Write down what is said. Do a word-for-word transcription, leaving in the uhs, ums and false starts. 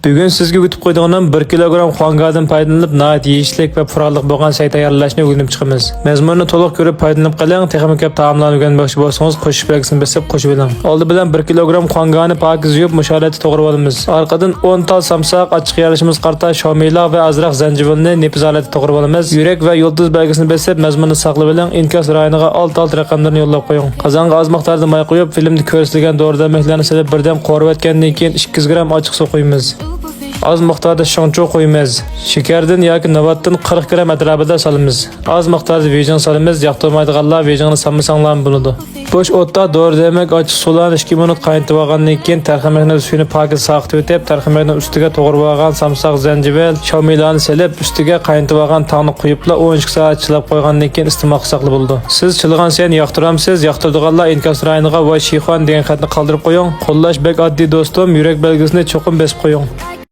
بۈگۈن سىزگە ئۆگىتىپ قويىدىغىنىم بىر كىلوگرام خۇاڭگادىن پايدىلىنىپ ناھايىتى يېيىشلىك ۋە پۇراقلىق بولغان سەي تەييارلاشنى ئۆگىنىپ چىقىمىز. مەزمۇننى تولۇق كۆرۈپ پايدىلىنىپ قېلىڭ، تېخىمۇ كۆپ تائاملارنى ئۆگەنمەكچى بولسىڭىز قوشۇش بەلگىسىنى بېسىپ قوشۇۋېلىڭ. ئالدى بىلەن بىر كىلوگرام خۇاڭگانى پاكىز يۇيۇپ مۇشۇ ھالەتتە توغرىۋالىمىز. ئارقىدىن ئون تال سامساق، ئاچچىق يەرلىشىمىز قارىتا، شاۋمىيلا ۋە ئازراق زەنجىۋىلنى نېپىز ھالەتتە توغرىۋالىمىز. يۈرەك ۋە يۇلتۇز بەلگىسىنى بېسىپ مەزمۇننى ساقلىۋېلىڭ، ئىنكاس رايونىغا ئالتە ئالتە رەقەملىرىنى يوللاپ قويۇڭ. قازانغا ئاز مىقداردا ماي قۇيۇپ، فىلىمدە كۆرسىتىلگەن دورا دەرمەكلەرنى سېلىپ بىردەم قورۇۋەتكەندىن كېيىن ئىككى يۈز گرام ئاچچىق سۇ قۇيىمىز. ئاز مىقداردا شېڭچۇ قۇيىمىز. شېكەردىن ياكى ناۋاتتىن قىرىق گرام ئەتراپىدا سالىمىز. ئاز مىقداردا ۋېجىڭ سالىمىز، ياقتۇرمايدىغانلار ۋېجىڭنى سالمىساڭلارمۇ بولىدۇ. بوش ئوتتا دورا دەرمەك ئاچچىق سۇلارنى ئىككى مىنۇت قاينىتىۋالغاندىن كېيىن تەرخەمەكنىڭ سۈيىنى پاكىز ساقىتىۋېتىپ، تەرخەمەكنىڭ ئۈستىگە توغرىۋالغان سامساق زەنجىۋىل، شاۋمىيلارنى سېلىپ، ئۈستىگە قاينىتىۋالغان تاڭنى قۇيۇپلا ئون ئىككى سائەت چىلاپ قويغاندىن كېيىن ئىستېمال قىلساقلا بولىدۇ. سىز چىلىغان سەينى ياقتۇرامسىز؟ ياقتۇرىدىغانلار ئىنكاس رايونىغا ۋاي شىخۇەن دېگەن خەتنى قالدۇرۇپ قويۇڭ. قوللاش بەك ئاددىي دوستۇم، يۈرەك بەلگىسىنى چوقۇم بېسىپ قويۇڭ.